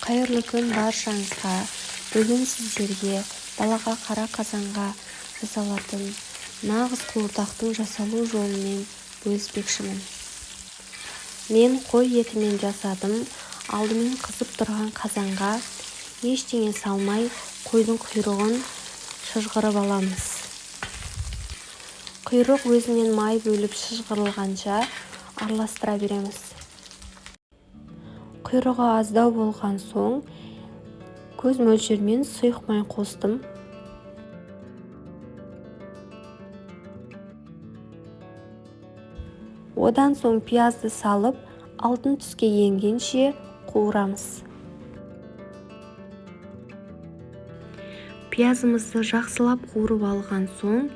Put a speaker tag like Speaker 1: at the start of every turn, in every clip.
Speaker 1: Қайырлы күн баршаңызға! Бүгін сіздерге далаға қара қазанға жасалатын нағыз қуырдақтың жасалу жолымен бөліспекшімін. Мен қой етімен жасадым. Алдымен қызып тұрған қазанға ештеңе салмай қойдың құйрығын шыжғырып аламыз. Құйрық өзінен май бөліп шыжғырылғанша араластыра береміз. Құйрығы аздау болған соң көз мөлшермен сұйық май қостым. Одан соң пиязды салып, алтын түске енгенше қуырамыз. Пиязымызды жақсылап қуырып алған соң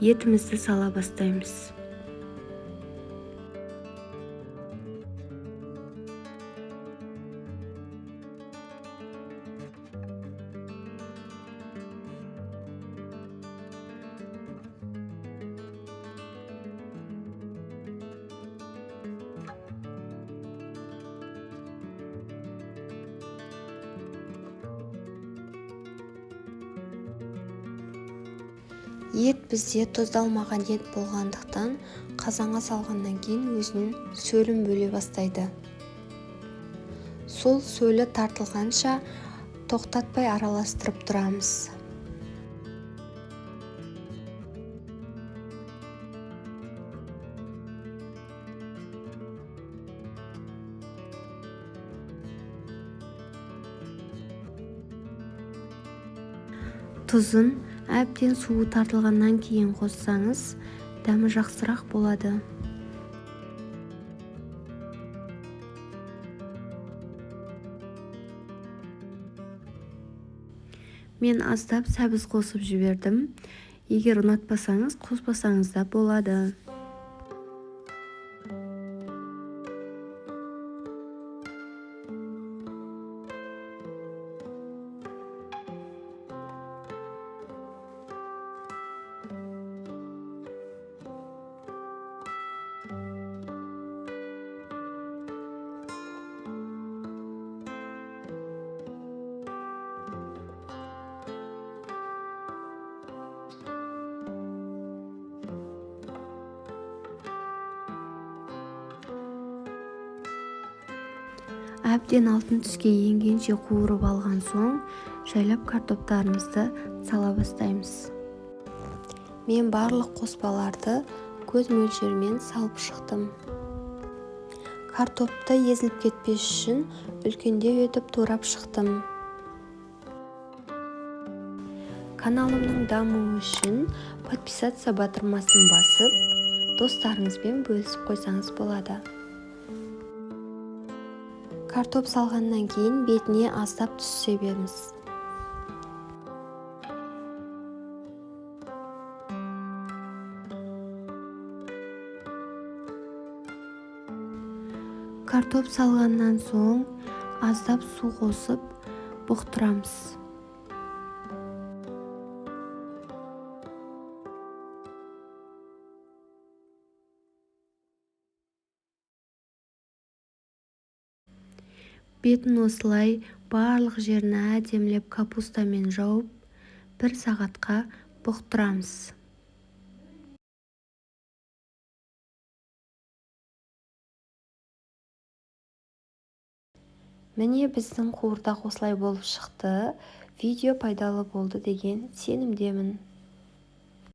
Speaker 1: етімізді сала бастаймыз. Ет бізде тұздалмаған ет болғандықтан қазанға салғаннан кейін өзінің сөлін бөле бастайды. Сол сөлі тартылғанша тоқтатпай араластырып тұрамыз. Тұзын әбден суы тартылғаннан кейін қоссаңыз, дәмі жақсырақ болады. Мен аздап сәбіз қосып жібердім. Егер ұнатпасаңыз, қоспасаңыз да болады. Әбден алтын түске енгенше қуырып алған соң, жайлап картоптарымызды сала бастаймыз. Мен барлық қоспаларды көз мөлшерімен салып шықтым. Картопты езіліп кетпес үшін үлкендеу етіп турап шықтым. Каналымның дамуы үшін подписаться батырмасын басып, достарыңызбен бөлісіп қойсаңыз болады. Картоп салғаннан кейін бетіне аздап тұз себеміз. Картоп салғаннан соң аздап су қосып бұқтырамыз. Бетін осылай барлық жерін әдемілеп капустамен жауып, бір сағатқа бұқтырамыз. Міне біздің қуырдақ осылай болып шықты. Видео пайдалы болды деген сенімдемін.